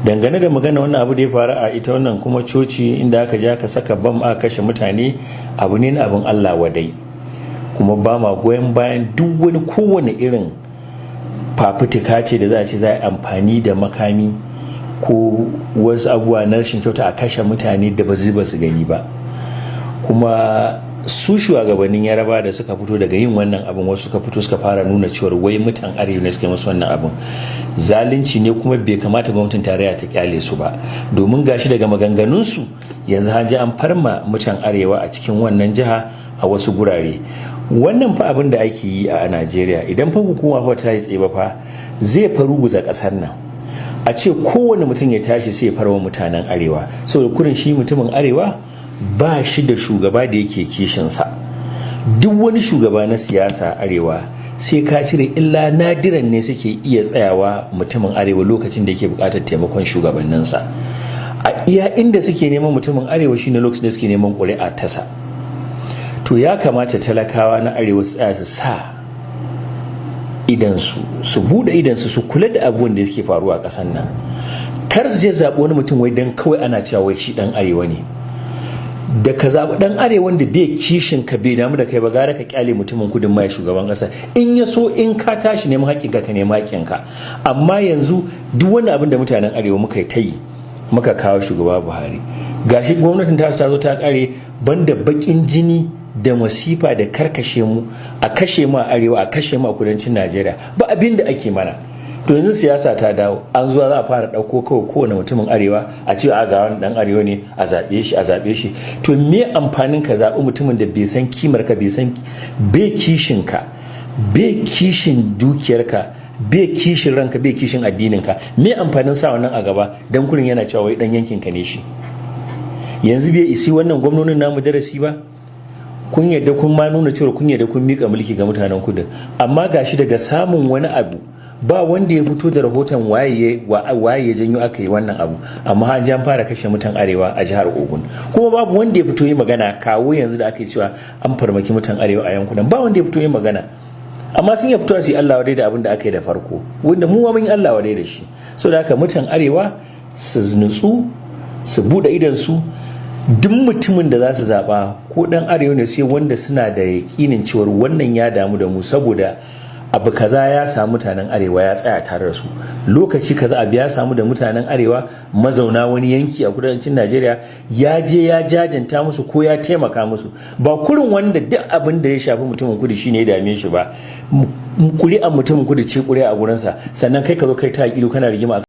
Dangane da magana wannan abu da ya faru a ita wannan kuma coci inda aka je aka saka bam aka kashe mutane, abu ne na abin Allah wadai, kuma ba ma goyon bayan duk wani kowane irin fafutuka ce da za a ce za a yi amfani da makami ko wasu abubuwa na rashin kyauta a kashe mutane da ba su gani ba. Kuma su shugabannin Yaraba da suka fito daga yin wannan abin, wasu suka fito suka fara nuna cewar wai mutan Arewa ne suka yi musu wannan abin. Zalunci ne, kuma bai kamata gwamnatin tarayya ta kyale su ba, domin gashi daga maganganunsu yanzu an ji an farma mutan Arewa a cikin wannan jiha a wasu gurare. Wannan fa abin da ake yi a Najeriya, idan fa hukuma fa ta yi tsaye ba fa, zai fa ruguza kasar nan. A ce kowane mutum ya tashi sai ya farwa mutanen Arewa saboda kurin shi mutumin Arewa ba shi da shugaba da yake kishinsa. Duk wani shugaba na siyasa Arewa, sai ka cire illa nadiran ne suke iya tsayawa mutumin Arewa lokacin da yake bukatar taimakon shugabanninsa. A iya inda suke neman mutumin Arewa shine lokacin da suke neman ƙuri'a tasa. To ya kamata talakawa na Arewa su tsaya su sa idansu, su bude idansu, su kula da abubuwan da suke faruwa a ƙasar nan. Kar su je zaɓi wani mutum wai dan kawai ana cewa wai shi ɗan Arewa ne. Da ka zaɓi ɗan Arewa da bai kishin ka, bai damu da kai ba, gara ka kyale mutumin Kudin mai shugaban ƙasa. In ya so, in ka tashi neman haƙƙinka, ka nemi haƙƙinka. Amma yanzu duk wani abin da mutanen Arewa muka yi ta yi, muka kawo Shugaba Buhari, gashi gwamnatin ta zo ta kare, banda baƙin jini da masifa da karkashe mu, a kashe mu a Arewa, a kashe mu a kudancin Najeriya, ba abin da ake mana. To yanzu siyasa ta dawo, an zuwa za a fara ɗauko kawai kowane mutumin Arewa a ce a ga wani ɗan Arewa ne, a zaɓe shi, a zaɓe shi. To me amfanin ka zaɓi mutumin da bai san kimar ka, bai san, bai kishin ka, bai kishin dukiyarka, bai kishin ranka, bai kishin addinin ka? Me amfanin sa wannan a gaba dan kurin yana cewa wai dan yankin ka ne shi? Yanzu bai isi wannan gwamnonin namu darasi ba. Kun yadda, kun ma nuna cewa kun yadda kun mika mulki ga mutanen Kudu, amma gashi daga samun wani abu ba wanda ya fito da rahoton waye waye ya janyo aka yi wannan abu. Amma an jan fara kashe mutan Arewa a jihar Ogun, kuma babu wanda ya fito yi magana. Kawo yanzu da aka yi cewa an farmaki mutan Arewa a yankunan, ba wanda ya fito yi magana. Amma sun ya fito su yi Allah wadai da abin da aka yi da farko, wanda mu ma mun yi Allah wadai da shi. So da haka mutan Arewa su nutsu, su bude idan su. Duk mutumin da za su zaɓa, ko ɗan Arewa ne, sai wanda suna da yaƙinin cewar wannan ya damu da mu, saboda abu kaza ya samu mutanen Arewa ya tsaya tare da su, lokaci kaza abu ya samu da mutanen Arewa mazauna wani yanki a kudancin Najeriya, ya je ya jajanta musu ko ya taimaka musu. Ba kurin wanda duk abin da ya shafi mutumin Kudu shine ya dame shi ba, kuri'an mutumin Kudu ce kuri'a a gurinsa, sannan kai ka zo kai ta ido kana rigima.